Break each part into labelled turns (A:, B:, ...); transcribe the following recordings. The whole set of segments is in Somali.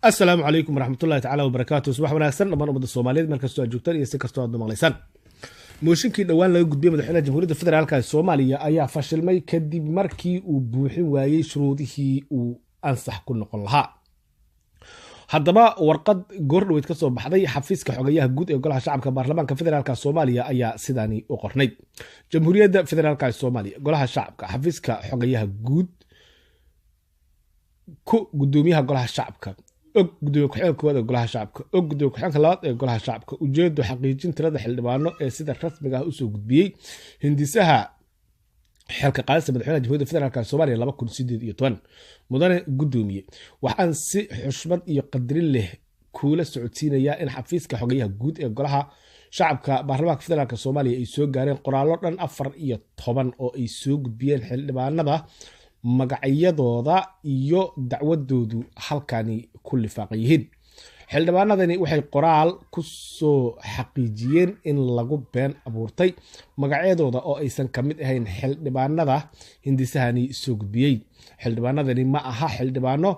A: Asalaamu calaykum waraxmatullahi tacala wabarakaatu. Subax wanaagsan dhammaan ummadda Soomaaliyeed meel kastoo aad joogtaan iyo si kastoo aad maqlaysaan. Mooshinkii dhowaan laga gudbiyey madaxweynaha Jamhuuriyadda Federaalka ee Soomaaliya ayaa fashilmay kadib markii uu buuxin waayey shuruudihii uu ansax ku noqon lahaa. Haddaba warqad goordhoweyd ka soo baxday xafiiska xogayaha guud ee Golaha Shacabka Baarlamaanka Federaalka Soomaaliya ayaa sidaani u qornayd: Jamhuuriyadda Federaalka ee Soomaaliya, Golaha Shacabka, xafiiska xogayaha guud, ku gudoomiyaha Golaha Shacabka, og gudoomiye ku-xigeenka koowaad ee Golaha Shacabka, og gudoomiye ku-xigeenka labaad ee Golaha Shacabka. Ujeedo: xaqiijin tirada xildhibaano ee sida rasmiga ah usoo gudbiyey hindisaha xilka qaadista madaxweynaha Jamhuuriyadda Federaalk Soomaaliya 2018. Mudane gudoomiye, waxaan si xushmad iyo qadarin leh kuula socodsiinayaa in xafiiska xogayaha guud ee Golaha Shacabka Baarlamaanka Federaalk Soomaaliya ay soo gaareen qoraallo dhan 14 oo ay soo gudbiyeen xildhibaanada magacyadooda iyo dacwadoodu halkani ku lifaaqan yihiin. Xildhibaanadani waxay qoraal ku soo xaqiijiyeen in lagu been abuurtay magacyadooda oo aysan ka mid ahayn xildhibaanada hindisahani soo gudbiyey. Xildhibaanadani ma aha xildhibaano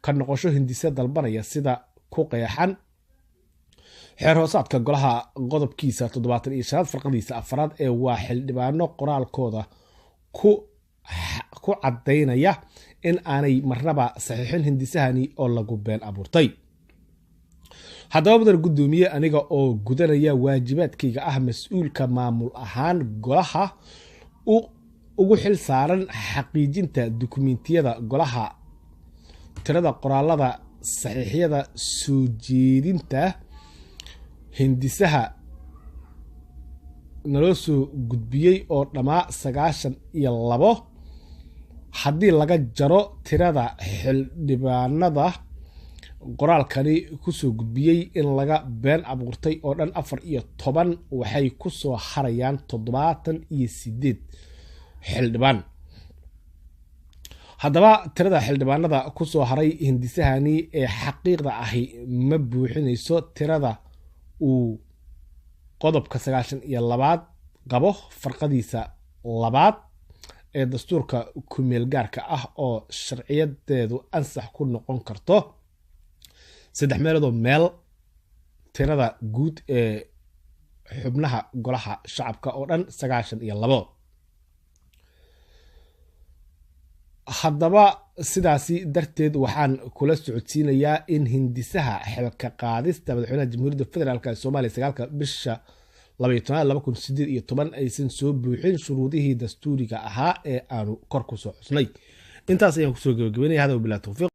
A: ka noqosho hindise dalbanaya sida ku qeexan xeer hoosaadka golaha qodobkiisa 75aad farqadiisa afraad, ee waa xildhibaano qoraalkooda ku caddaynaya in aanay marnaba saxiixin hindisahani oo lagu been abuurtay. Haddaba mudan guddoomiye, aniga oo gudanaya waajibaadkayga ah mas-uulka maamul ahaan golaha ugu xil saaran xaqiijinta dukumentiyada golaha, tirada qoraalada saxiixyada soo jeedinta hindisaha naloo soo gudbiyey oo dhammaa 92, haddii laga jaro tirada xildhibaanada qoraalkani kusoo gudbiyey in laga been abuurtay oo dhan 14, waxay kusoo harayaan 78 xildhibaan. Haddaba tirada xildhibaanada kusoo haray hindisahani ee xaqiiqda ahi ma buuxinayso tirada uu qodobka 92aad qabo farqadiisa labaad ee dastuurka kumeel gaarka ah oo sharciyadeedu ansax ku noqon karto 3 meeloodoo meel tirada guud ee xubnaha Golaha Shacabka oo dhan 92. Haddaba sidaasi darteed waxaan kula socodsiinayaa in hindisaha xilka qaadista madaxweynaha Jamhuuriyadda Federaalk ee Soomaaliya 9-ka bisha 12aad 2018 aysan soo buuxin shuruudihii dastuuriga ahaa ee aanu kor kusoo xusnay. Intaas ayaan kusoo gabagabeynaya. Hada bilaa tawfiiq.